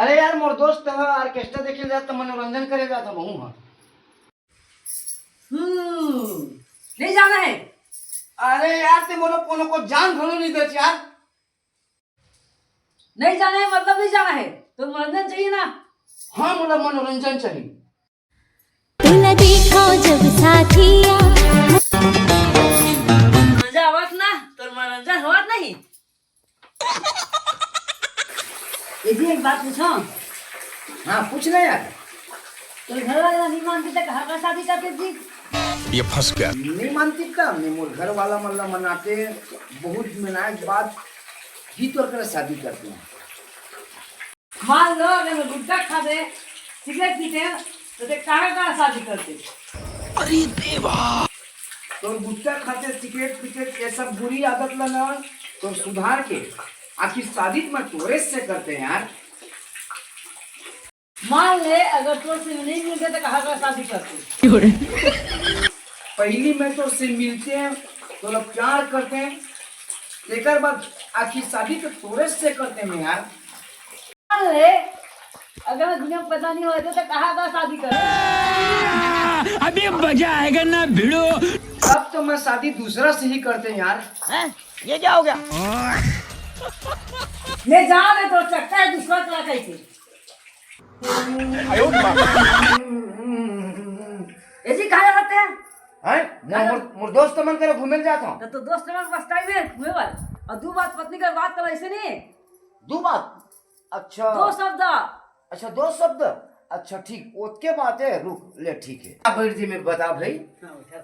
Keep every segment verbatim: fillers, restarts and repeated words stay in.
अरे यार, मोर दोस्त ह ऑर्केस्ट्रा देखे जात, मनोरंजन करे जात ह, महूं ह। हम्म, नहीं जाना है। अरे यार, ते मोला कोनो को जान घलो नहीं देच यार। नहीं जाना है मतलब नहीं जाना है, तो मनोरंजन चाहिए ना। हाँ, मोला मनोरंजन चाहिए। तुला देखो जब साथिया। मजा आवत ना, तोर मनोरंजन होवत नहीं। ए जी, एक बात पूछो। हाँ, पूछ ना यार। तोर घर वाला नहीं मानते तो कहाँ का शादी करते जी? ये फंस गया। नहीं मानती का? मैं मोर घर वाला मन ला मनाते, बहुत मनाए के बाद ही तोर करा शादी करते हैं। मान लो, अगर मैं गुटखा खाते, सिगरेट पीते, तो ते कहाँ का शादी करते? अरे देवा। तोर गुटखा खाते, सिगरेट पीते, ये सब बुरी आदत ला ना, तोर सुधार के आखिर शादी मैं तोरे से करते हैं यार। मान ले, अगर तोर से नहीं मिलते तो कहाँ का शादी करते? पहली मैं तोर से मिलते हैं, तो लोग प्यार करते हैं, तेकर बाद आखिर शादी तो तोरे से करते हैं यार। मान ले, अगर मैं दुनिया में पैदा नहीं होते तो कहाँ का शादी करते? अभी मजा आएगा ना भिड़ो। अब तो मैं शादी दूसरा से ही करते हैं यार। हैं? ये क्या हो गया? ले जा रे, तो चक्का है दूसरा कला कैसे? ए जी, कहाँ जाते हैं? हैं? मैं मोर, मोर दोस्त मन करे घूमे जाता हूँ। तो, तो दोस्त मन बस टाइम है घूमे वाला। और दो बात पत्नी का बात कर ऐसे नहीं। दो बात? अच्छा। दो शब्द। अच्छा, दो शब्द। अच्छा, ठीक, ओतके बात है, रुक, ले, ठीक है। अब बैठ जी, मैं बता भाई। हाँ, उठा।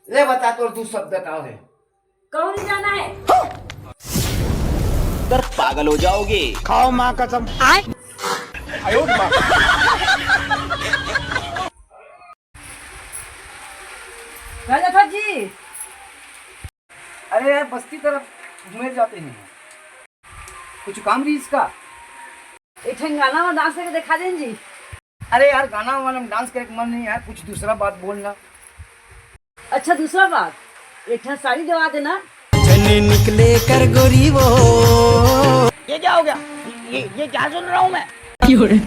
ले बता, तोर दो शब्द का है? कहूँ नहीं जाना है। तर पागल हो जाओगे। खाओ माँ कसम। राजा था जी। अरे यार, बस्ती तरफ घूमे जाते हैं, कुछ काम रही इसका। एक ठन गाना में डांस करके दिखा दें जी। अरे यार, गाना वाला में डांस करे के मन नहीं यार, कुछ दूसरा बात बोलना। अच्छा, दूसरा बात, एक ठन साड़ी देवा देना। छन्नी निकले कर गोरी वो। ये क्या हो गया? ये, ये क्या सुन रहा हूँ मैं? क्यों रे?